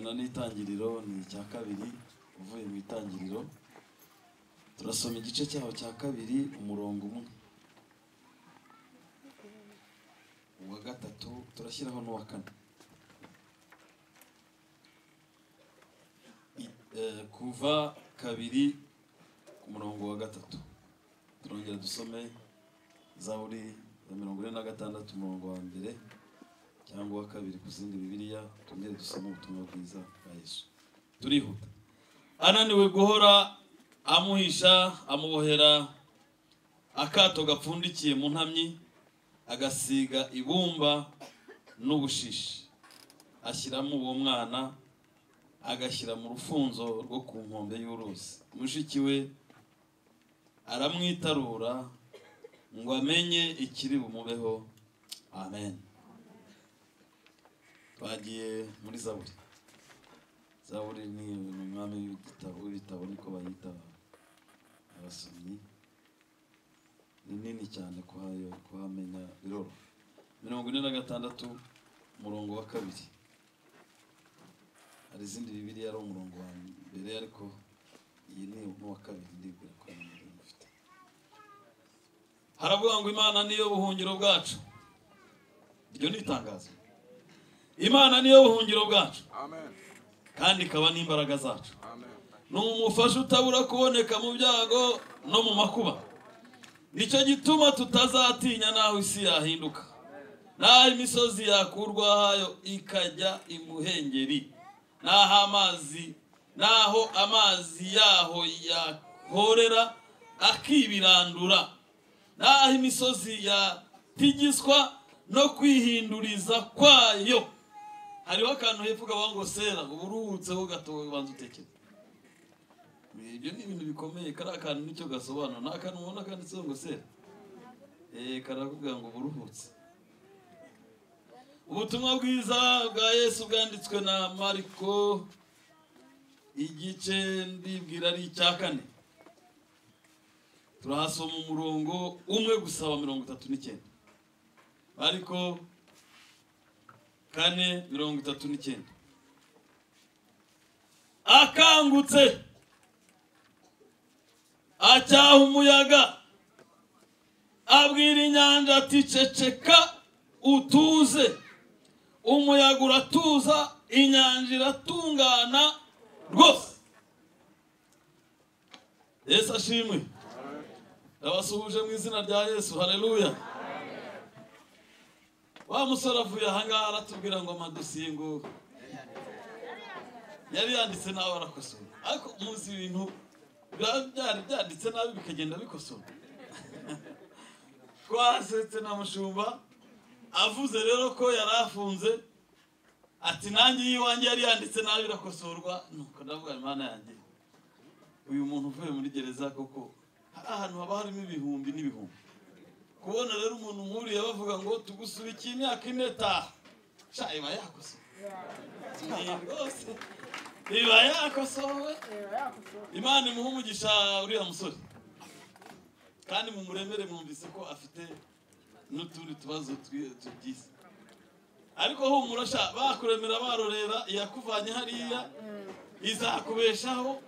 Kirebana n'itangiriro, ni icya kabiri uvuye mu itangiriro. Turasoma igice cyaho cya kabiri umurongo umwe, uwa gatatu turashyiraho n'uwa kane. Kuva 2 ku murongo wa 3. Turongera dusome Zaburi ya 46 umurongo wa 1 cyangwa wa 2 ku zindi Bibiliya, tongere dusome ubutumwa bwiza bwa Yesu. Turihuta. Ananiwe guhora amuhisha, amubohera akato gapfundikiye mu ntamyi, agasiga ibumba n'ubushishi, ashyiramo uwo mwana, agashyira mu rufunzo rwo ku nkombe y'uruzi. Mushiki we aramwitarura ngo amenye ikiri bumubeho. Amen. Twagiye muri Zaburi. Zaburi ni umwami w'ibitabo, niko bayita abasomyi. Ni nini cyane kuhamenya biroro. 46 umurongo wa 2. Hari izindi Bibiliya ari umurongo wa mbere, ariko iyi ni uwa 2 ndibwira ko mufite. Haravuga ngo Imana niyo buhungiro bwacu. Iryo ni itangazo. Imana niyo buhungiro bwacu. Amen. Kandi ikaba n'imbaraga zacu. Amen. Ni umufasha utabura kuboneka mu byago no mu makuba. Nicyo gituma tutazatinya naho isi yahinduka, naho imisozi yakurwa hayo ikajya imuhengeri, naho amazi yaho yahorera akibirandura, naho imisozi yatigiswa no kwihinduriza kwayo. Hariho akantu hepfo kavuga ngo sera, uburuhutseho gato ubanza utekereze. Ibyo ni ibintu bikomeye, kari akantu nicyo gasobanura. Nta kantu ubona kanditseho ngo sera, karavuga ngo buruhutse. Ubutumwa bwiza bwa Yesu bwanditswe na Mariko, igice ndibwira ari icya 4. Turahasoma umurongo umwe gusa wa 39. Mariko 4:39. Akangutse acyaha umuyaga, abwira inyanja ati ceceka utuze. Umuyaga uratuza, inyanja iratungana rwose. Yesu ashimwe. Ndabasuhuje mu izina rya Yesu. Haleluya. Wa musore avuye ahangaha aratubwira ngo amadosiye ngo yari yanditse nawe arakosora, ariko muzi ibintu byari byanditse nabi bikagenda bikosora. Twasetse na mushumba avuze rero ko yari afunze, ati nanjye iwanjye yari yanditse nabi irakosorwa. Nuko ndavuga Imana yanjye, uyu muntu uvuye muri gereza koko, hari ahantu haba harimo ibihumbi n'ibihumbi. Kubona rero umuntu nkuriye bavuga ngo tugusubikiye imyaka 4 taha, sha iba yakosowe rwose, iba yakosowe. Imana imuhe umugisha uriya musore, kandi mumuremere, mwumvise ko afite n'utundi tubazo tubyiza. Ariko humura sha, bakuremera barorera, iyakuvanye hariya izakubeshaho.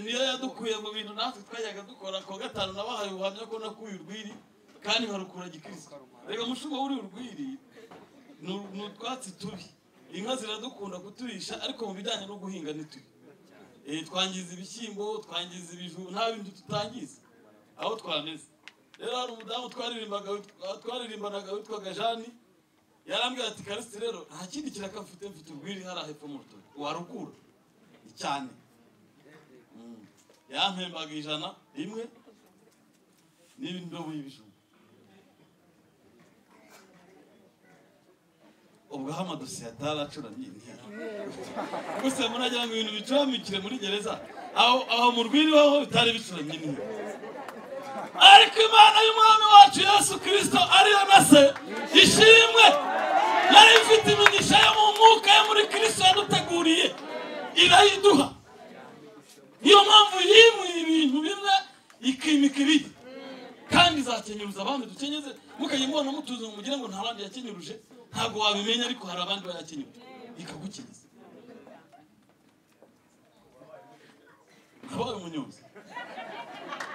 Niyo yadukuye mu bintu natwe twajyaga dukora. Ku wa 5 nabahaye ubuhamya ko nakuye urwiri kandi nkarukura gikristo. Rega mushumba, uri urwiri ni utwatsi tubi, inka ziradukunda kuturisha, ariko mu bijyanye no guhinga ni tubi. Twangiza ibishyimbo, twangiza ibijumba, nta bintu tutangiza aho twameze. Rero hari umudamu twaririmbanaga witwaga Jani, yarambwira ati Karisi rero nta kindi kiraka mfite, mfite urwiri hariya hepfo mu rutoki, warukura cyane. Yampembaga 100 rimwe n'indobo y'ibijumba. Ubwo aho amadosiye ataracuramye gusa muragira ngo ibintu bicuramikire muri gereza, aho mu rwiri ho bitari bicuramye ni. Ariko Imana y'Umwami wacu Yesu Kristo ariyo na se ishimwe, yari ifite imigisha yo mu mwuka yo muri Kristo yaduteguriye irayiduha. Niyo mpamvu yimuye ibintu bimwe ikimika ibindi, kandi izakenyuruza abandi dukenyeze. Mukajya mubona mutuze ngo mugire ngo nta bandi yakenyuruje, ntabwo wabimenya, ariko hari abandi bayakenyuruje ikagukenyeza. Nabaye umunyonzi,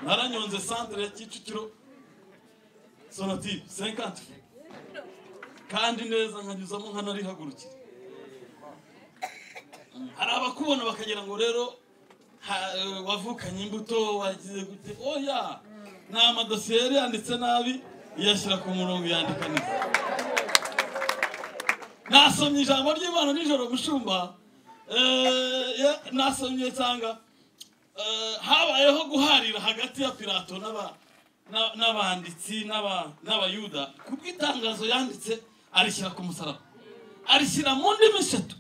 naranyonze centre ya Kicukiro Sonatube 50 kandi neza, nkanyuzamo nkanarihagurukira. Hari abakubona bakagira ngo rero wavukanye imbuto, wagize gute. Oya, ni amadosiye yari yanditse nabi, iyashyira ku murongo, yandika neza. Nasomye ijambo ry'Imana nijoro, mushumba, nasomye nsanga habayeho guharira hagati ya Pilato n'abanditsi n'Abayuda kubw'itangazo yanditse arishyira ku musaraba, arishyira mu ndimi eshatu: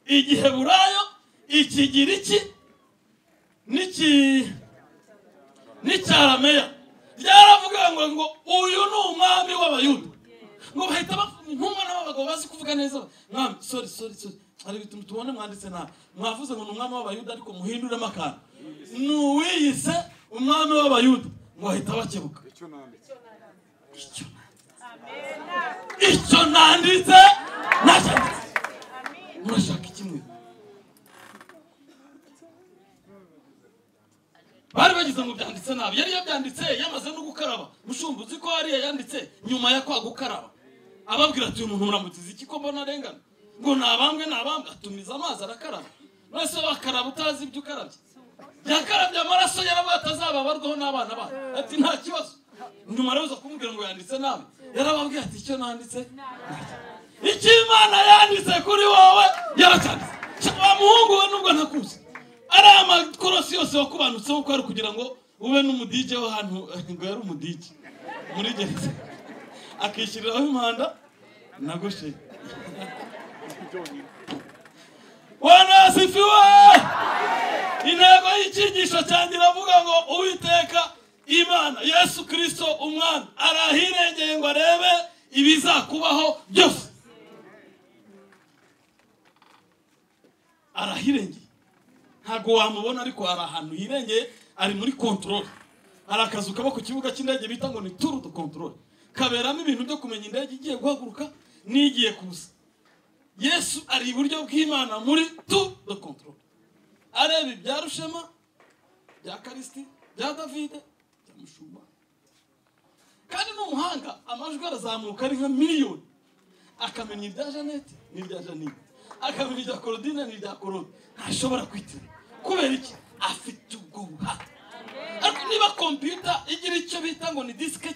Igiheburayo, Ikigiriki n'Icyarameya. Ryaravuga ngo uyu ni umwami w'Abayuda. Ngo bahita intumwa n'abagabo bazi kuvuga neza: mwami, sorry sorry sorry, hari ibintu tubone mwanditse nabi, mwavuze ngo ni umwami w'Abayuda ariko muhinduremo akantu, ni uwiyise umwami w'Abayuda. Ngo bahita bakebuka, icyo nanditse nacyanditse. Murashaka kimwe? Bari bagize ngo byanditse nabi, yari yabyanditse yamaze no gukaraba. Mushumba, uzi ko hariya yanditse nyuma ya kwa gukaraba, ababwira ati uyu muntu muramutiza iki ko mbona arengana? Ngo nabambwe nabambwe. Atumiza amazi arakaraba. None wakaraba utazi ibyo ukarabye? Yakarabye amaraso, yarabaye atazababarwaho n'abana babo, ati nta kibazo. Nyuma araza kumubwira ngo yanditse nabi, yarababwiye ati icyo nanditse, icyo Imana yanditse kuri wowe yaracyanditse. Wa muhungu we, nubwo ntakuzi, ari amakorosi yose wakubanutseho ko ari kugira ngo ube n'umudije w'ahantu, ngo yari umudije muri gereza, akishyiriraho impanda na goshe. Bwana asifiwe. Intego y'icyigisho cyanjye iravuga ngo Uwiteka Imana Yesu Kristo umwami arahirengeye ngo arebe ibizakubaho byose. Arahirengeye, ntabwo wamubona ariko hari ahantu hirengeye, ari muri contrôle. Hari akazu kaba ku kibuga cy'indege bita ngo ni tour de contrôle, kaberamo ibintu byo kumenya indege igiye guhaguruka n'igiye kuza. Yesu ari iburyo bw'Imana muri tour de contrôle, areba ibya Rushema, bya Karisiti, bya Davide, bya Mushumba. Kandi n'umuhanga, amajwi arazamuka ari nka miliyoni, akamenya ibya Jeannette n'ibya Janine, akamenya ibya Claudine n'ibya Claude. Ntashobora kwitiranya. Kubera iki? Afite ubwo buhanga. Ariko niba kompiyuta igira icyo bita ngo ni disike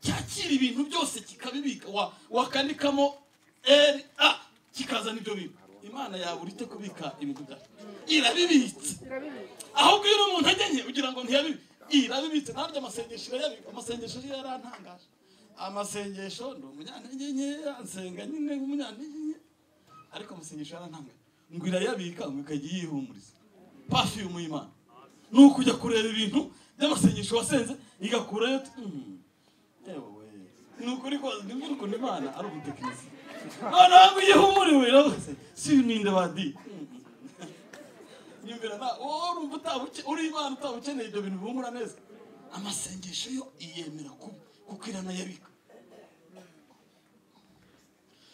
cyakira ibintu byose kikabibika, wakandikamo R A kikazana ibyo bintu, Imana yabura ite kubika ibintu byayo? Irabibitse. Ahubwo iyo umuntu agenye ugira ngo ntiyabibitse, irabibitse. Ntabyo amasengesho irayabika. Amasengesho yarantangaje. Amasengesho, ndi umunyantege nkeya, nsenga nyine nk'umunyantege nke, ariko amasengesho yarantangaje. Ngo irayabika, ngo ikajya yihumuriza. Perfume y'Imana ni ukujya kureba ibintu by'amasengesho wasenze, igakurayo. Yewe, ni ukuri ko nibwira ukuntu Imana ari umutekinisiye. Noneho ngo uyihumuriwe, iravuga si ninde badi nyumvira na wowe urumva uri Imana utaba ukeneye ibyo bintu bihumura neza. Amasengesho yo iyemera kubi kuko iranayabika.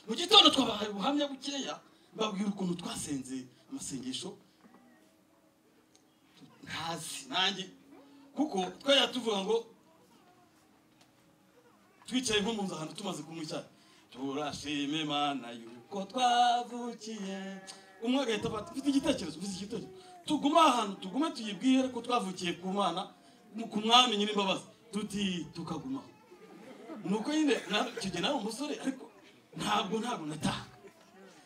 Mu gitondo twabahaye ubuhamya bukeya, babwira ukuntu twasenze amasengesho ntazi nanjye, kuko twajya tuvuga ngo twicaye nko mu nzu ahantu tumaze kunywa icyayi, turashima Imana yuko twavukiye. Umwe agahita afata, ufite igitekerezo, ufite igitekerezo, tugume ahantu, tugume tuyibwire ko twavukiye ku Mana, ku mwami nyir'imbabazi, tuti tukagumaho. Nuko nyine icyo gihe nari umusore, ariko ntabwo nataha.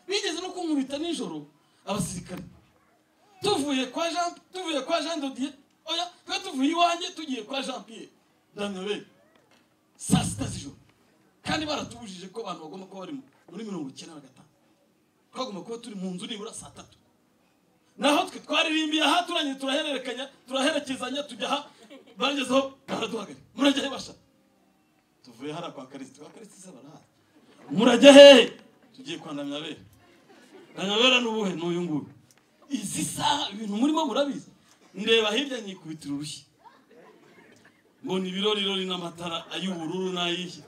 Bigeze no kunkubita nijoro abasirikare, tuvuye kwa Jean, tuvuye kwa Jean Dodier, oya twe tuvuye iwanjye tugiye kwa Jean Pierre Daniel saa sita z'ijoro, kandi baratubujije ko abantu bagomba kuba bari muri 95, twagomba kuba turi mu nzu nibura saa tatu. Naho twe twaririmbiye aha turanye, turahererekanya, turaherekezanya, tujya aha, bagezeho baraduhagarika. Murajya he basha? Tuvuye hara kwa Karisiti, kwa Karisiti se barahazi. Murajya hehe? Tugiye kwa Ndamyabera. Ndamyabera n'ubuhe? N'uyu nguyu. Izi saha ibintu murimo murabizi. Ndeba hirya nyikubitira urushyi, mbona ibirorirori n'amatara ay'ubururu n'ay'ihi.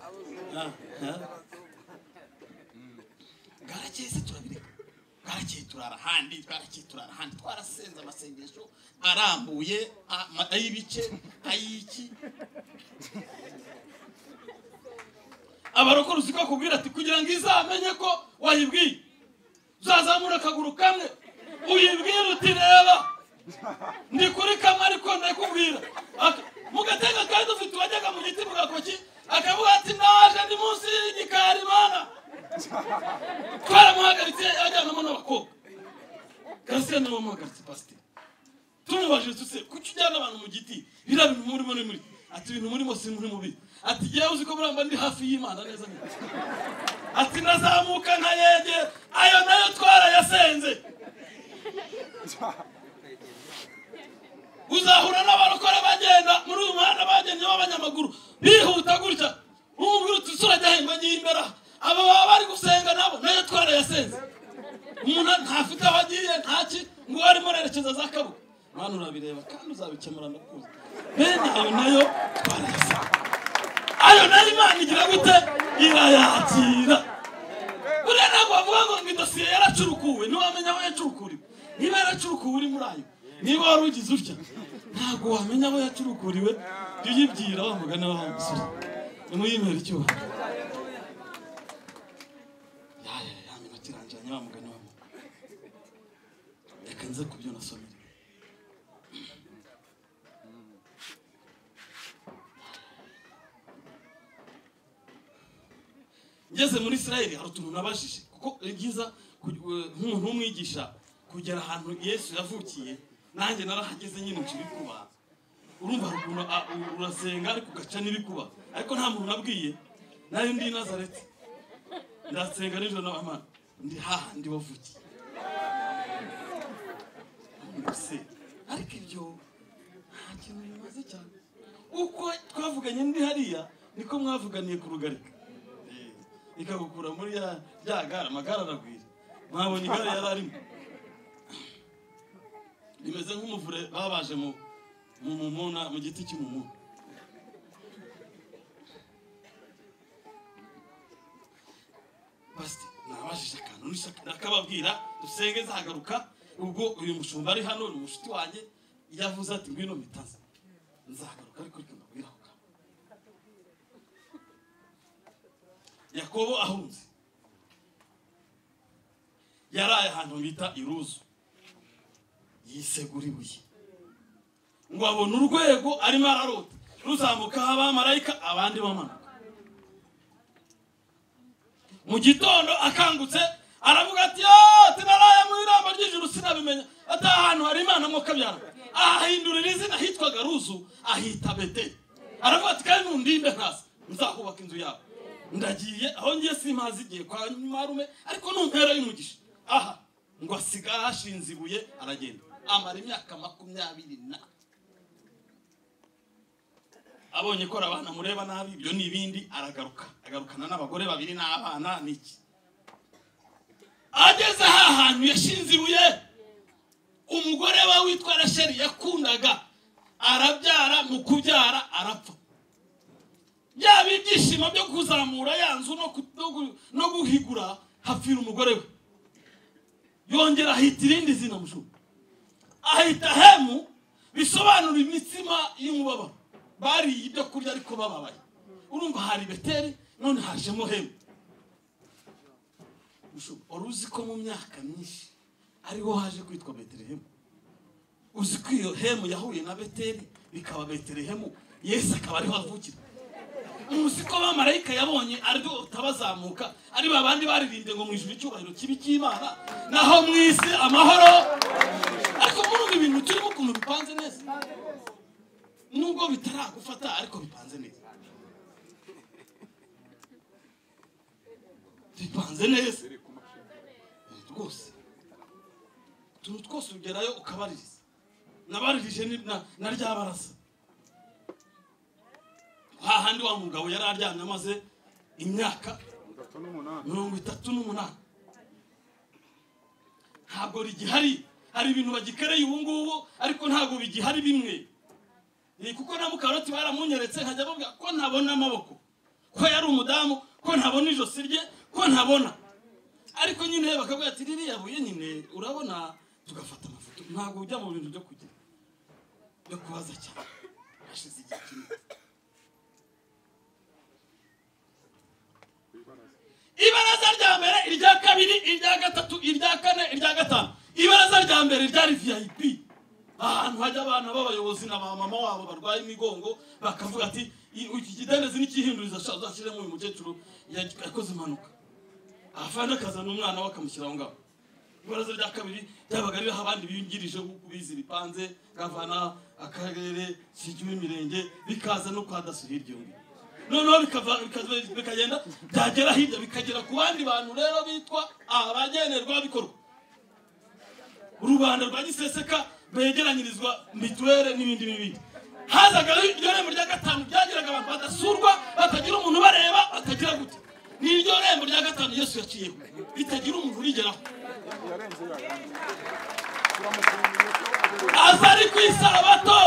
Bwarakeye se turabireka. Twarakiye turara handi, twarakiye turara handi, twarasenze amasengesho arambuye ay'ibice ay'iki. Abarokore uziko kubwira ati kugira ngo izamenye ko wayibwiye uzazamura akaguru kamwe uyibwire uti reba ndi kuri kamwe ariko ndakubwira. Mugatega kandi dufite uwajyaga mu giti mugakoki akavuga ati naje ndi munsi y'igikari Mana. Twaramuhagaritse ajyanamo n'abakobwa. Garcia niwe wamuhagaritse pasiteri. Tumubajije tuse kuki ujyana abantu mu giti biriya bintu murimo ni muri ati ibintu murimo si muri mubi ati jyewe uzi ko muramba ndi hafi y'Imana neza neza ati nazamuka nkayegera ayo nayo twarayasenze. Uzahura n'abarokore bagenda muri uyu muhanda bagenda b'abanyamaguru bihuta gutya umubwira uti urajya he ngo ngiye imbere aba baba bari gusenga nabo nayo twarayasenze. Umuntu ntafite aho agiye ntaki ngo arimo arerekeza za Kabuga. Mana urabireba kandi uzabikemura ndakuzi. Bene ayo nayo twarayasenze. Ayo nayo Imana igira gute? Irayakira. Buriya ntabwo bavuga ngo idosiye yaracurukuwe, ntiwamenya aho yacurukuriwe. Niba yaracurukuwe uri muri ayo, niba wari ugize utya ntabwo wamenya aho yacurukuriwe. Jya uyibwira wa mugani wa musore nimuyimere icyubahiro. Ya minota iranjanye wa mugani wa muntu. Reka nze ku byo nasomye. Ngeze muri Israeli hari utuntu nabajije kuko ibyiza nk'umuntu w'umwigisha kugera ahantu Yesu yavukiye nanjye narahageze nyine nshibikuba. Urumva ukuntu urasenga ariko ugaca n'ibikuba ariko nta muntu nabwiye nayo ndi Nazareti ndasenga nijoro n'abamana ndi hahandi wavukiye. Ariko ibyo nta kintu bimaze cyane. Uko twavuganye ndi hariya niko mwavuganiye ku Rugarika. Ikagukura muri ya gare, amagare aragwira. Mwabonye igare yari arimo rimeze nk'umuvure babaje mu mumuna mu giti cy'umumuna. Pastor nabajije akantu nakababwira dusenge nzagaruka. Ubwo uyu mushumba ari hano ni umushuti wanjye yavuze ati ngwino mitaza nzagaruka ariko reka mbabwire ako kantu. Yakobo ahunze yaraye ahantu bita Iruzu yisegura ibuye ngo abone urwego arimo ararota ruzamuka abamarayika abandi bamanuka. Mu gitondo akangutse aravuga ati tinaraye mu iramba ry'ijuru sinabimenya ati ahantu hari Imana mwo kabyara. Ahindurira izina hitwaga Ruzu ahita Beteli. Aravuga ati kandi nundinde ntasa nzahubaka inzu yawe. Ndagiye aho ngiye simpazi igihe kwa marume ariko numpera y'umugisha. Aha ngo asiga hashinze ibuye aragenda amara imyaka 20 abonye ko abana mureba nabi ibyo ni ibindi aragaruka agarukana n'abagore babiri n'abana niki. Ageze ahantu yashinze ibuye umugore we witwa Rasheli yakundaga arabyara mu kubyara arapfa. Byaba ibyishimo byo kuzamura ya nzu no guhigura hapfira umugore we. Yongera ahita irindi zina mushuka ahita Hemu bisobanura imitsima y'umubabaro. Bariye ibyo kurya ariko bababaye. Urumva hari Beteli none hajemo Hemu. Mushuka uruzi ko mu myaka myinshi ariho haje kwitwa Betelehemu. Uzi ko iyo Hemu yahuye na Beteli bikaba Betelehemu, Yesu akaba ariho avukira. Uzi ko abamarayika yabonye ariko utabazamuka ari babandi baririmbye ngo mu ijuru icyubahiro kibi cy'Imana naho mu isi amahoro. Ariko muri ibintu turimo ukuntu bipanze neza nubwo bitaragufata ariko bipanze neza, bipanze neza rwose. Utuntu twose ugerayo ukabaririza. Nabaririje na ryabarasa hahandi wa mugabo yari aryamye amaze imyaka 38. Ntabwo rigihari. Hari ibintu bagikereye ubu ngubu ariko ntabwo bigihari bimwe. Kuko na Mukaroti baramunyeretse nkajya bavuga ko ntabona amaboko, ko yari umudamu, ko ntabona ijosi rye, ko ntabona. Ariko nyine bakavuga ati ririya buye nyine urabona, tugafata amafoto. Ntabwo ujya mu bintu byo kugira byo kubaza cyane. Hashize igihe kinini. Ibaraza rya mbere, irya kabiri, irya gatatu, irya kane, irya gatanu. Ibaraza rya mbere ryari VIP, ahantu hajya abana b'abayobozi na ba mama wabo barwaye imigongo, bakavuga ati iki kidendezi nikihinduriza uzashyiremo uyu mukecuru yakoze impanuka. Afande akazana umwana we akamushyira aho ngaho. Ibaraza rya kabiri ryabaga ririho abandi biyungirije nk'uko ubizi bipanze, gavana, akarere, sijya imirenge, bikaza no kwa daso hirya iyo ngiyo. Noneho bikagenda byagera hirya bikagera ku bandi bantu rero bitwa abagenerwabikorwa, rubanda rwa giseseka begeranyirizwa mituweli n'ibindi n'ibindi. Hazaga iryo rembo rya gatanu ryageraga abantu badasurwa, batagira umuntu ubareba, batagira gute. Ni iryo rembo rya gatanu Yesu yaciyeho ritagira umuntu urigeraho. Yarenze yayandi. Turamushimiye ko Aza ari ku isabato.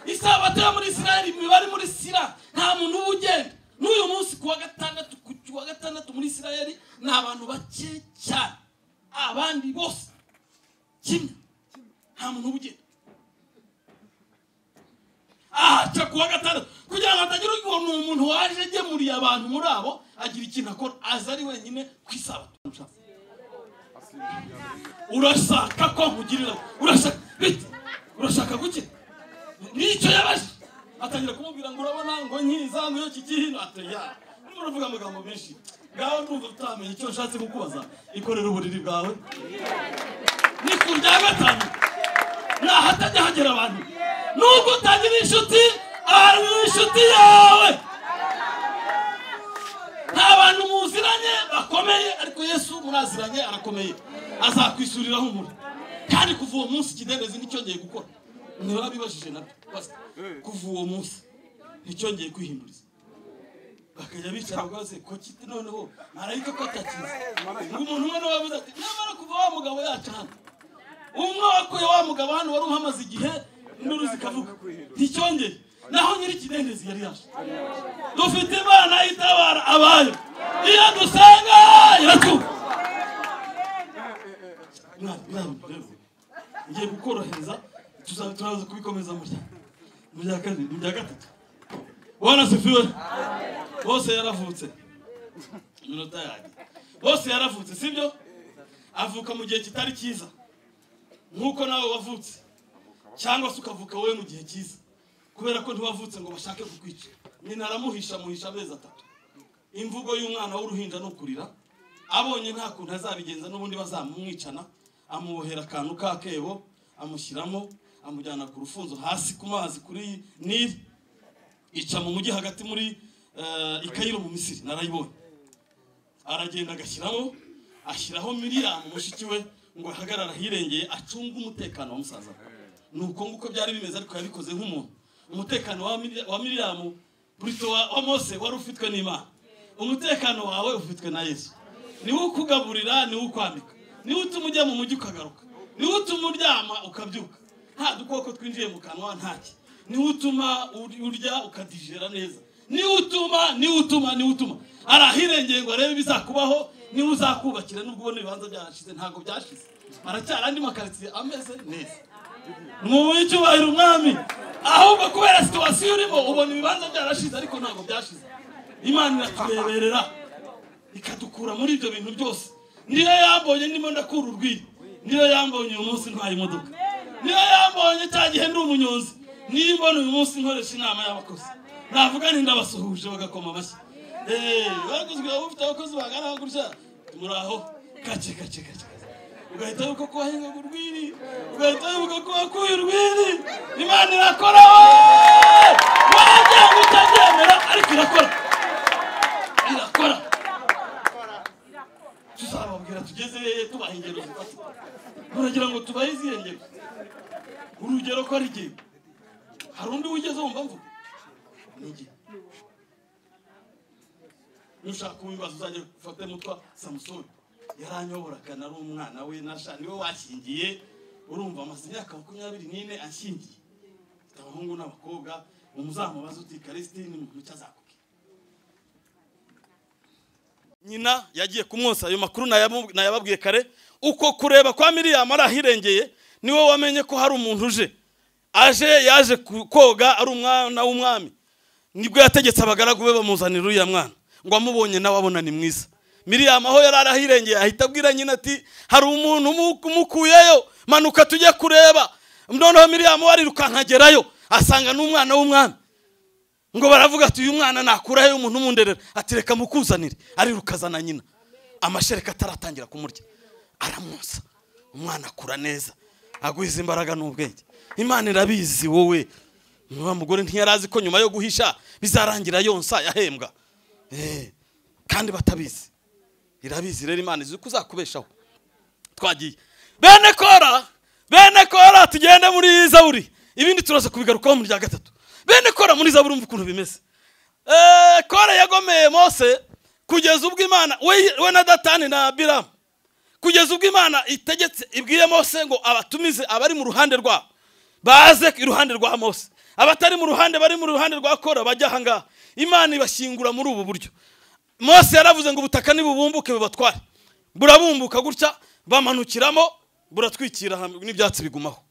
Isabato yo muri Isirayeli imibare muri Sira nta muntu uba ugenda. N'uyu munsi ku wa gatandatu, ku wa gatandatu muri Isirayeli ni abantu bake cyane, abandi bose kimwe nta muntu uba ugenda. Ahaca ku wa gatandatu kugira ngo hatagira uwo ni umuntu waje agemuriye abantu muri abo agira ikintu akora, aza ari wenyine ku isabato. Urashaka ko nkugirira, urashaka bite, urashaka gukira? Nicyo yabaje. Atangira kumubwira ngo urabona ngo nkiza ngo iyo kikihino ati ya urimo uravuga amagambo menshi ngaho, ndumva utamenya icyo nshatse kukubaza. Ikorera uburiri bwawe. Ni ku rya gatanu, ni ahatajya hagera abantu. Nubwo utagira inshuti, ari inshuti yawe. Nta bantu muziranye bakomeye, ariko Yesu muraziranye, arakomeye, azakwisurira humura. Kandi kuva uwo munsi ikidendezi nticyongeye gukora. Ntirabibajije nabyo. Pastor, kuva uwo munsi nticyongeye kwihinduriza. Bakajya bicara rwose ko kiti noneho marayika ko atakizi. Ngo umuntu umwe niwe wavuze ati nyamara kuva wa mugabo yaca hano, umwe wakuye wa mugabo hano wari uhamaze igihe, induru zikavuga, nticyongeye. Naho nyiri ikidendezi yari yaje. Dufite Imana itabara abayo, iyo dusenga iratwumva. Rero ngiye kukorohereza, turaza kubikomeza mu rya kabiri, mu rya gatatu. Bwana sifiwe. Bose yaravutse, iminota yanjye. Bose yaravutse, sibyo? Avuka mu gihe kitari cyiza nk'uko nawe wavutse, cyangwa se ukavuka wowe mu gihe cyiza, kubera ko ntiwavutse ngo bashake kukwica. Nyina aramuhisha, amuhisha amezi 3. Imvugo y'umwana w'uruhinja ni ukurira. Abonye nta kuntu azabigenza n'ubundi bazamumwicana, amubohera akantu k'akebo, amushyiramo, amujyana ku rufunzo hasi ku mazi kuri Nili, ica mu mujyi hagati muri i Kayiro mu Misiri. Narayibonye. Aragenda agashyiramo, ashyiraho Miriyamu mushiki we ngo ahagarare ahirengeye acunge umutekano wa musaza we. Ni uko nguko byari bimeze, ariko yabikoze nk'umuntu. Umutekano wa Miriyamu Burito wa Mose wari ufitwe n'Imana. Umutekano wawe ufitwe na Yesu. Niwe ukugaburira, niwe ukwambika, niwe utuma ujya mu mujyi ukagaruka, niwe utuma uryama ukabyuka nta dukoko twinjiye mu kanwa, ntaki. Niwe utuma urya ukadigera neza, niwe utuma, niwe utuma, niwe utuma. Ari ahirengeye ngo arebe ibizakubaho. Niwe uzakubakira. Nubwo ubona ibibanza byarashize, ntabwo byashize, haracyari andi makaritsiye ameze neza. Mwubahe icyubahiro umwami. Ahubwo kubera situation urimo ubona ibibanza byarashize, ariko ntabwo byashize. Imana iratureberera ikadukura muri ibyo bintu byose. Niyo yambonye ndimo ndakura urwiri, niyo yambonye uyu munsi ntwaye imodoka, niyo yambonye cya gihe ndi umunyonzi, niyo mbona uyu munsi nkoresha inama y'abakozi, navuga nti ndabasuhuje, bagakoma amashyi. Bakozi waba ufite abakozi bangana gutya, muraho, kake kake kake, ugahita wibuka ko wahingaga urwiri, ugahita wibuka ko wakuye urwiri. Imana irakora we! Wabyanga utabyemera, ariko irakora, irakora. Tuzababwira tugeze hehe tubaha ingero zifatika. Muragira ngo tubahe izihe ngero? Urugero ko ari igihe hari undi wigeze wumva mvuga ni igihe nushaka kubibaza uzajya ufate mutwa Samusoni. Yaranyoboraga, nari umwana we nasha, niwe washyingiye. Urumva amaze imyaka 24 anshyingiye, mfite abahungu n'abakobwa. Umuzamubaza uti Karisitini ni muntu icyo azakubwira. Nyina yagiye kumwosa. Ayo makuru nayababwiye kare. Uko kureba kwa Miriyamu arahirengeye, niwe wamenye ko hari umuntu uje. Aje yaje koga ari umwana w'umwami. Nibwo yategetse abagaragu be bamuzanira uriya mwana, ngo amubonye nawe abona ni mwiza. Miriyamu aho yari arahirengeye ahita abwira nyina ati hari umuntu umukuyeyo, manuka tujye kureba. Noneho Miriyamu arirukankagerayo asanga n'umwana w'umwami. Ngo baravuga ati uyu mwana nakurayo umuntu umunderera, ati reka mukuzanire. Arirukazana nyina, amashereka ataratangira kumurya aramwosa. Umwana akura neza, agwiza imbaraga n'ubwenge. Imana irabizi wowe. Wa mugore ntiyarazi ko nyuma yo guhisha bizarangira yonsa yahembwa. Kandi batabizi. Irabizi rero Imana izi kuzakubeshaho. Twagiye bene Kora, tugende muri Zaburi. Ibindi turaza kubigarukaho mu rya gatatu. Bene Kora muri Zaburi umva ukuntu bimeze. Kora yagomeye Mose kugeza ubwo Imana we na Datani na Abiramu, kugeza ubwo Imana itegetse ibwiye Mose ngo abatumize abari mu ruhande rwabo baze iruhande rwa Mose, abatari mu ruhande bari mu ruhande rwa Kora bajya ahangaha. Imana ibashyingura muri ubu buryo. Mose yaravuze ngo ubutaka nibubumbuke bubatware. Burabumbuka gutya, bamanukiramo, buratwikira n'ibyatsi bigumaho.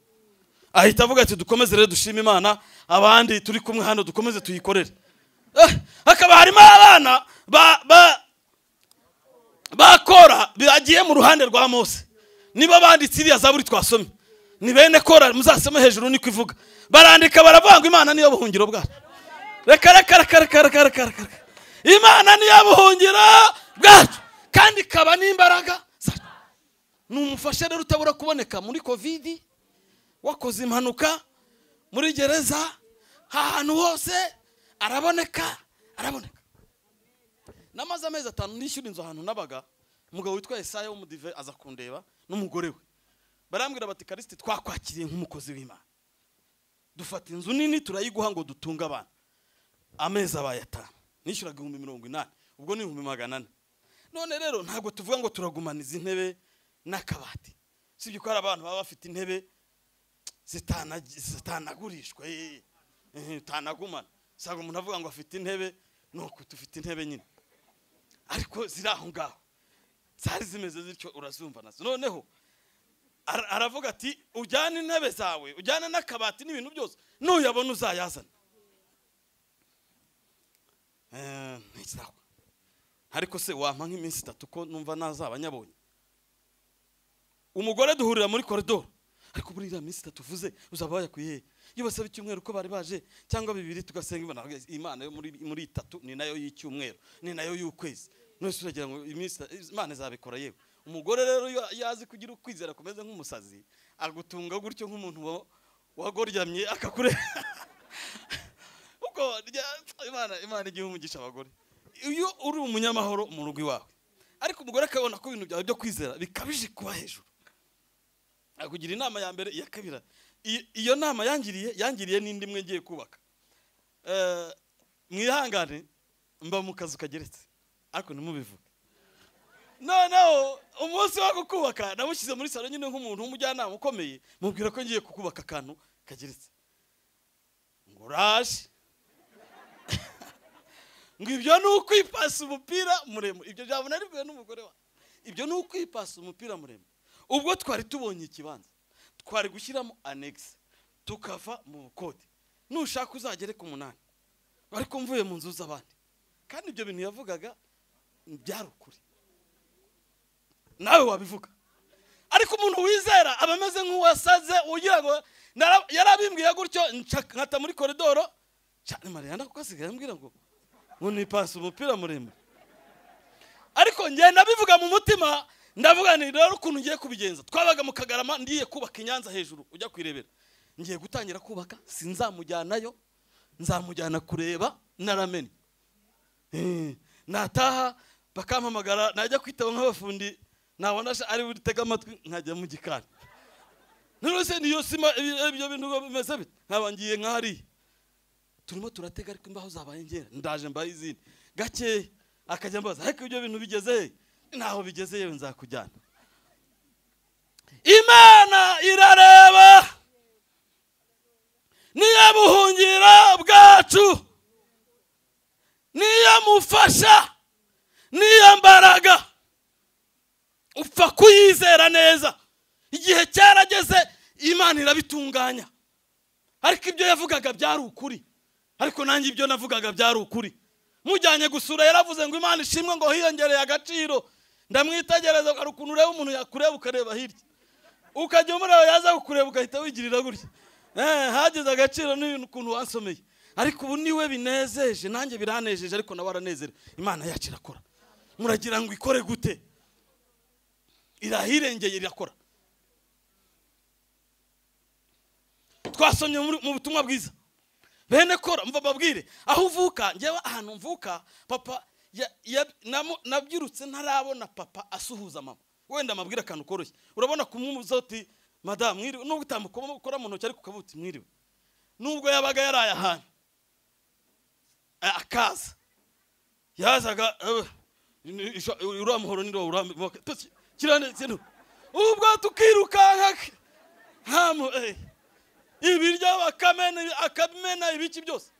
Ahita avuga ati dukomeze rero dushime Imana, abandi turi kumwe hano dukomeze tuyikorere. Hakaba harimo abana ba Kora bagiye mu ruhande rwa Mose. Niba banditse iriya Zaburi twasomye, ni bene Kora, muzasome hejuru niko ivuga. Barandika baravuga ngo Imana niyo buhungiro bwacu. Reka reka reka reka reka reka. Imana niyo buhungiro bwacu kandi ikaba n'imbaraga zacu. Numufashe rero utabura kuboneka muri Covid, wakoze impanuka, muri gereza, ahantu hose araboneka, araboneka. Namaze amezi 5 nishyura inzu ahantu nabaga. Umugabo witwa Esaya w'umudive aza kundeba n'umugore we. Barambwira bati Karisiti twakwakiriye nk'umukozi w'Imana, dufata inzu nini turayiguha ngo dutunge abana. Amezi abaye 5 nishyuraga 80,000, ubwo ni 400,000. None rero ntabwo tuvuga ngo turagumana izi ntebe n'akabati. Sibyo ko hari abantu baba bafite intebe zitanagurishwa, utanagumana. Usanga umuntu avuga ngo afite intebe, nuko tufite intebe nyine, ariko ziri aho ngaho zari zimeze zityo, urazumva nazo. Noneho aravuga ati ujyane intebe zawe, ujyane n'akabati n'ibintu byose, nuyabona uzayazana. Ariko se wampa nk'iminsi 3 ko numva nazaba nyabonye. Umugore duhurira muri koridoro, ariko buri iriya minsi 3 uvuze uzaba wayakuye. Iyo basaba icyumweru ko bari baje cyangwa 2 tugasenga Imana. Imana yo muri 3 ni nayo y'icyumweru, ni nayo y'ukwezi. None se uragira ngo iminsi Imana izabikora? Yewe umugore rero yazi kugira ukwizera kumeze nk'umusazi, agutunga gutyo nk'umuntu wagoryamye akakure. Uko Imana igihe umugisha abagore. Iyo uri umunyamahoro mu rugo iwawe, ariko umugore akabona ko ibintu byawe byo kwizera bikabije kuba hejuru, akugira inama ya mbere, iya kabiri. Iyo nama yangiriye n'indi imwe ngiye kubaka. Mwihangane mba mu kazu kageretse, ariko ntimubivuge. Noneho umunsi wo kukubaka namushyize muri salo nyine nk'umuntu w'umujyanama ukomeye, mubwira ko ngiye kukubaka akantu kageretse. Ngo uraje ngo ibyo ni ukwipasa umupira muremure. Ibyo byabona aribwo n'umugore wa. Ibyo ni ukwipasa umupira muremure. Ubwo twari tubonye ikibanza, twari gushyiramo annexe, tukava mu bukode. Nushaka uzagere ku 8, ariko mvuye mu nzu z'abandi. Kandi ibyo bintu yavugaga byari ukuri, nawe wabivuga. Ariko umuntu wizera aba ameze nk'uwasaze, ugira ngo yarabimbwiye gutyo, nkata muri koridoro cyane. Mariya kuko asigaye ambwira ngo nipasa umupira muremure. Ariko ngenda bivuga mu mutima, ndavuga nti rero ukuntu ngiye kubigenza. Twabaga mu Kagarama, ngiye kubaka Inyanza hejuru ujya kwirebera. Ngiye gutangira kubaka, sinzamujyanayo, nzamujyana kureba naramenye. Nataha bakampamagara, najya kwitaba nk'abafundi, nabona ari buritega amatwi nkajya mu gikari. None se niyo sima ibyo bintu bimeze bite? Nkaba ngiye nk'ahari turimo turatega, ariko imbaho zabaye ngera, ndaje mbaye izindi gake. Akajya mbaza ariko ibyo bintu bigeze naho bigeze, yewe nzakujyana. Imana irareba, niyo buhungira bwacu, niyo mufasha, Niyo mbaraga upfa kuyizera neza. Igihe cyarageze Imana irabitunganya. Ariko ibyo yavugaga byari ukuri, ariko nanjye ibyo navugaga byari ukuri. Mujyanye gusura yaravuze ngo Imana ishimwe ngo hiyongereye agaciro. Ndamwitegereza hari ukuntu ureba umuntu yakureba ukareba hirya, ukajya umureba yaza kukureba ugahita wigirira gutya. Hagize agaciro n'ibintu ukuntu wansomeye. Ariko ubu niwe binezeje, nanjye biranejeje, ariko nawe aranezerewe. Imana yacu irakora. Muragira ngo ikore gute? Irahirengeye irakora. Twasomye mu butumwa bwiza bene Kora. Mva babwire aho uvuka. Njyewe ahantu mvuka papa nabyirutse ntarabona papa asuhuza mama. Wenda amabwira akantu koroshye, urabona kumwumuza uti madamu mwiriwe, nubwo utamukora mu ntoki ariko ukavuga uti mwiriwe. Nubwo yabaga yaraye ahantu akaza yazaga uriya muhoro ni ubwo tukirukanka ibiryo bakamena akamena ibiki byose.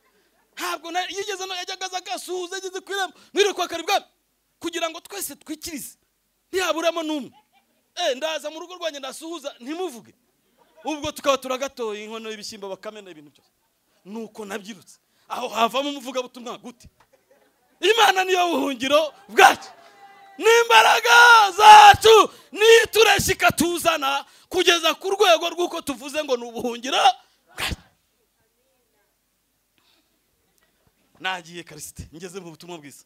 Ntabwo yigeze yajyaga agasuhuza yageze ku irembo mwiriwe kwa Karibwami, kugira ngo twese twikirize ntihaburamo n'umwe. Ndaza mu rugo rwanjye ndasuhuza ntimuvuge, ubwo tukaba turagatoye inkono y'ibishyimbo bakamena ibintu byose. Nuko nabyirutse aho havamo umuvugabutumwa gute? Imana niyo buhungiro bwacu n'imbaraga zacu, nitureshika tuzana kugeza ku rwego rw'uko tuvuze ngo ni ubuhungiro bwacu. Nagiye Karisite ngeze mu butumwa bwiza.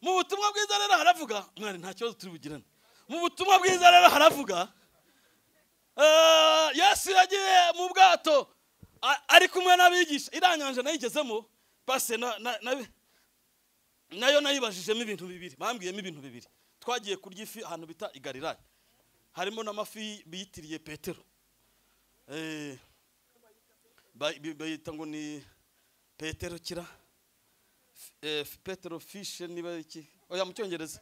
Mu butumwa bwiza rero haravuga, mwari nta kibazo turi bugirane. Mu butumwa bwiza rero haravuga Yesu yagiye mu bwato ari kumwe n'abigisha. Iriya nyanja nayigezemo pase nayo nayibajijemo ibintu bibiri, bambwiyemo ibintu bibiri. Twagiye kurya ifi ahantu bita i Galilaya, harimo n'amafi biyitiriye Petero, bayita ngo ni Petero kira Petero fish niba iki oya mu cyongereza.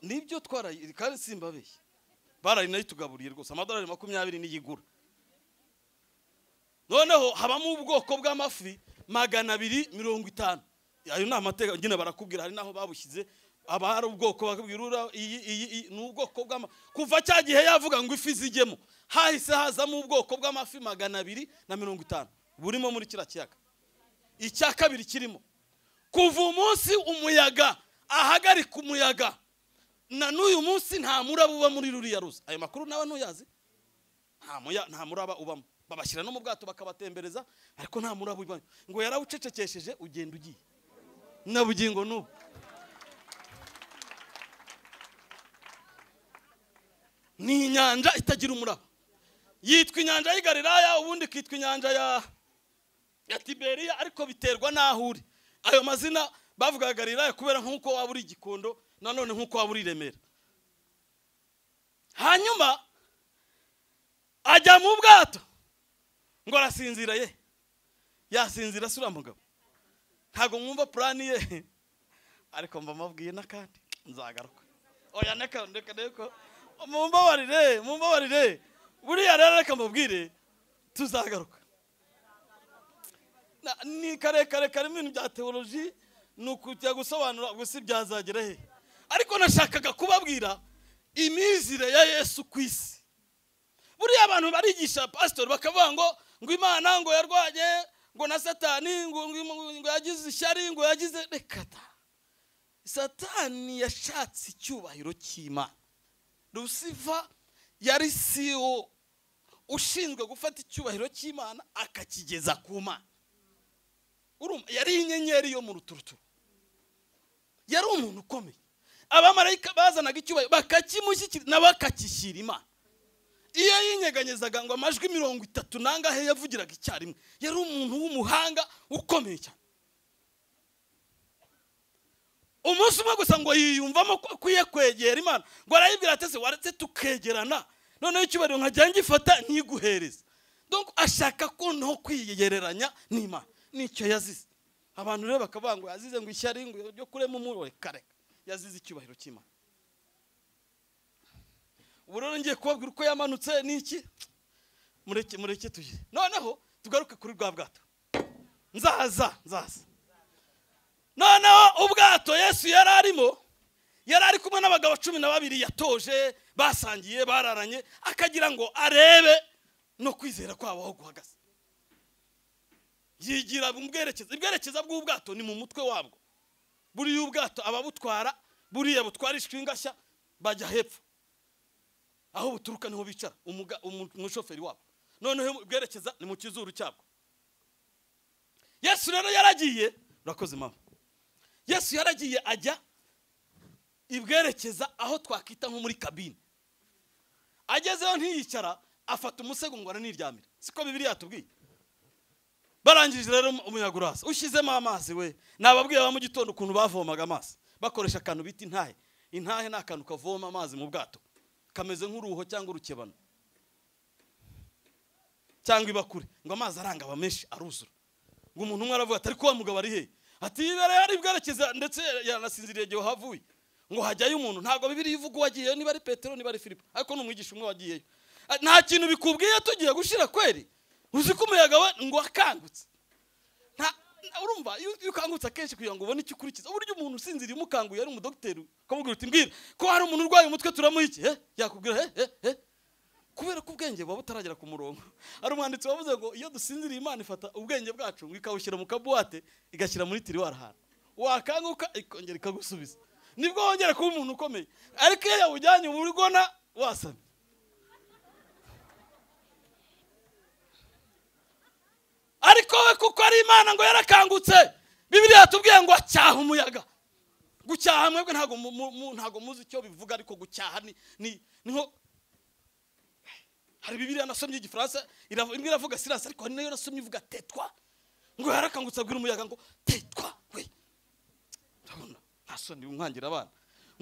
Nibyo twaraye kandi simbabeshye, barayi nayitugaburiye rwose amadolari 20 n'iyigura. Noneho habamo ubwoko bw'amafi 250. Ayo ni amateka nyine barakubwira, hari naho babushyize aba hari ubwoko bakubwira iyi ni ubwoko bw'amafi. Kuva cya gihe yavuga ngo ifi zijyemo, hahise hazamo ubwoko bw'amafi 250 burimo muri kiriya kiyaga. Icya kabiri kirimo kuva umunsi umuyaga ahagarika umuyaga na n'uyu munsi nta muraba uba muri ruriya ruzi. Ayo makuru nawe ntuyazi, nta muraba ubamo. Babashyira no mu bwato bakabatembereza, ariko nta muraba ubamo. Ngo yarawucecekesheje ugenda ugiye na bugingo n'ubu. Ni inyanja itagira umuraba, yitwa inyanja y'i Galilaya, ubundi ikitwa inyanja ya Tiberiya, ariko biterwa n'aho uri. Ayo mazina bavugaga Galilaya kubera nk'uko waba uri Gikondo, nanone nk'uko waba uri Remera. Hanyuma ajya mu bwato ngo arasinzira ye, yasinzira sura mugabo. Ntago mwumva plani ye, ariko mba mabwiye n'akandi nzagaruka. Oya neka ndeka ndeko mumbabarire, mumbabarire. Buriya rero reka mbabwire tuzagaruka. Ni karekare karimo ibintu bya theology, ni ukujya gusobanura gusa ibyazagera he. Ariko nashakaga kubabwira imizire ya Yesu ku isi. Buriya abantu barigisha pastor bakavuga ngo Imana ngo yarwanye ngo na Satani ngo yagize ishyari ngo yagize rekata. Satani yashatse icyubahiro cy'Imana. Lucifer yari CEO ushinzwe gufata icyubahiro cy'Imana akakigeza ku Mana. Urumva yari inyenyeri yo mu ruturuturu, yari umuntu ukomeye. Abamarayika bazanaga icyubahiro bakakimushyikira nabakakishyira Imana. Iyo yinyeganyezaga ngo amajwi 30 nangahe yavugiraga icyarimwe. Yari umuntu w'umuhanga ukomeye cyane. Umunsi umwe gusa ngo yiyumvamo ko akwiye kwegera Imana, ngo arayibwira ati se waretse tukegerana, noneho icyubahiro nkajya ngifata ntiguhereze. Donc ashaka ko no kwiyegereranya n'Imana, nicyo yazize. Abantu rero bakavuga ngo yazize ngo ishyari ngo ryo kurema umuro, kareka yazize icyubahiro cy'Imana. Ubu rero ngiye kubabwira uko yamanutse n'iki, mureke tujye. Noneho tugaruke kuri rwa bwato. Nzaza. Noneho ubwato Yesu yari arimo, yari ari kumwe n'abagabo 12 yatoje, basangiye, bararanye, akagira ngo arebe no kwizera kwabo aho guhagaze. Yigira mu bwerekezo, ibwerekeza bw'ubwato ni mu mutwe wabwo. Buriya ubwato ababutwara, buriya butwarishwa ingashya bajya hepfo. Aho buturuka niho bicara umushoferi wabo. Noneho ibwerekeza ni mu kizuru cyabwo. Yesu rero yaragiye, urakoze mama. Yesu yaragiye ajya ibwerekeza aho twakita nko muri kabine. Agezeyo ntiyicara, afata umusego ngo araniryamira. Siko Bibiliya yatubwiye. Barangije rero umuyaga urasa, ushyizemo amazi we. Nababwiye aba mu gitondo ukuntu bavomaga amazi bakoresha akantu bita intahe. Intahe ni akantu kavoma amazi mu bwato, kameze nk'uruho cyangwa urukebano cyangwa ibakure, ngo amazi aranga aba menshi aruzura. Ngo umuntu umwe aravuga ati ariko wa mugabo ari he? Ati yibere ari bwerekeza, ndetse yanasinziriye igihe havuye. Ngo hajyayo umuntu, ntabwo Bibiliya ivuga uwagiyeyo, niba ari Petero niba ari Filipo, ariko ni umwigisha umwe wagiyeyo. Nta kintu bikubwiye tugiye gushira kweri. Uzi ko umuyaga we ngo akangutse. Urumva iyo ukangutse akenshi kugira ngo ubone icyo ukurikiza. Uburyo umuntu usinziriye umukanguye ari umudokiteri ukamubwira uti mbwira ko hari umuntu urwaye umutwe turamuha iki? Yakubwira he. Kubera ko ubwenge buba butaragera ku murongo. Hari umwanditsi wavuze ngo iyo dusinziriye Imana ifata ubwenge bwacu ngo ikawushyira mu kabuwate, igashyira muri tiriwari ahantu. Wakanguka ikongera ikagusubiza. Nibwo wongera kuba umuntu ukomeye. Ariko iyo yawujyanye uba urigona wasamye. Ariko we kuko ari Imana ngo yarakangutse, Bibiliya yatubwiye ngo acyaha umuyaga. Gucyaha mwebwe ntago muzi icyo bivuga, ariko gucyaha ni nko hari Bibiliya nasomye igifaransa imwe iravuga silence, ariko hari nayo nasomye ivuga tetwa. Ngo yarakangutse abwira umuyaga ngo tetwa we. Urabona ntasoni umwangira abana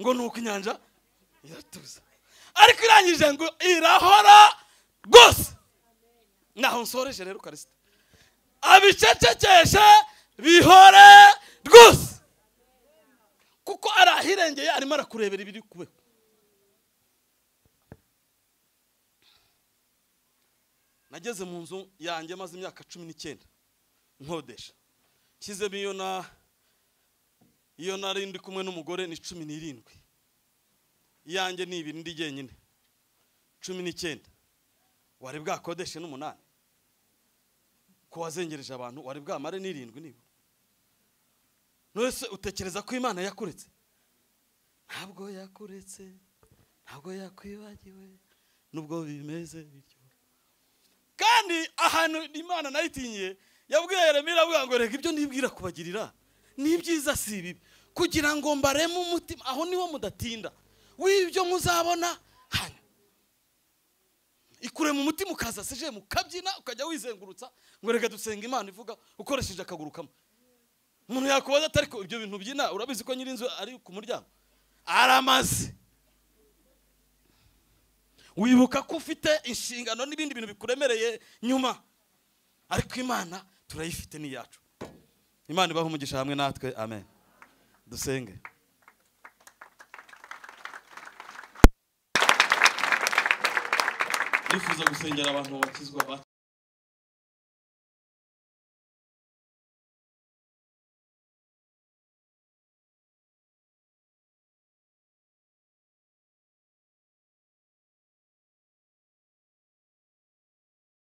ngo nuko inyanja iratuza, ariko irangije ngo irahora rwose. Naho nsoreje rero Karisita, abicecekeshe bihore rwose, kuko arahirengeye arimo arakurebera ibiri kubeho. Nageze mu nzu yanjye maze imyaka 19 nkodesha, nshyizemo iyo nari ndi kumwe n'umugore ni 17, iyanjye ni ibiri ndi jyenyine 19. Wari bwakodeshe n'8 ko wazengereje abantu, wari bwamare n'7 niba. None utekereza ko Imana yakuretse? Ntabwo yakuretse, ntabwo yakwibagiwe nubwo bimeze bityo. Kandi ahantu Imana nayitinye yabwiye Yeremiya avuga ngo reka ibyo nibwira kubagirira ni byiza si bibi, kugira ngo mbareme umutima. Aho niho mudatinda w'ibyo muzabona hano. Ikure mu mutima ukaza seje mukabyina ukajya wizengurutsa ngo reka dusenga Imana ivuga ukoresheje akaguru kamwe. Umuntu yakubaza atari ko ibyo bintu byina urabizi ko nyirinzu ari ku muryango aramaze. Wibuka ko ufite inshingano n'ibindi bintu bikuremereye nyuma, ariko Imana turayifite ni yacu. Imana ibahe umugisha hamwe natwe, amen. Dusenge. Nifuza gusengera abantu bakizwa.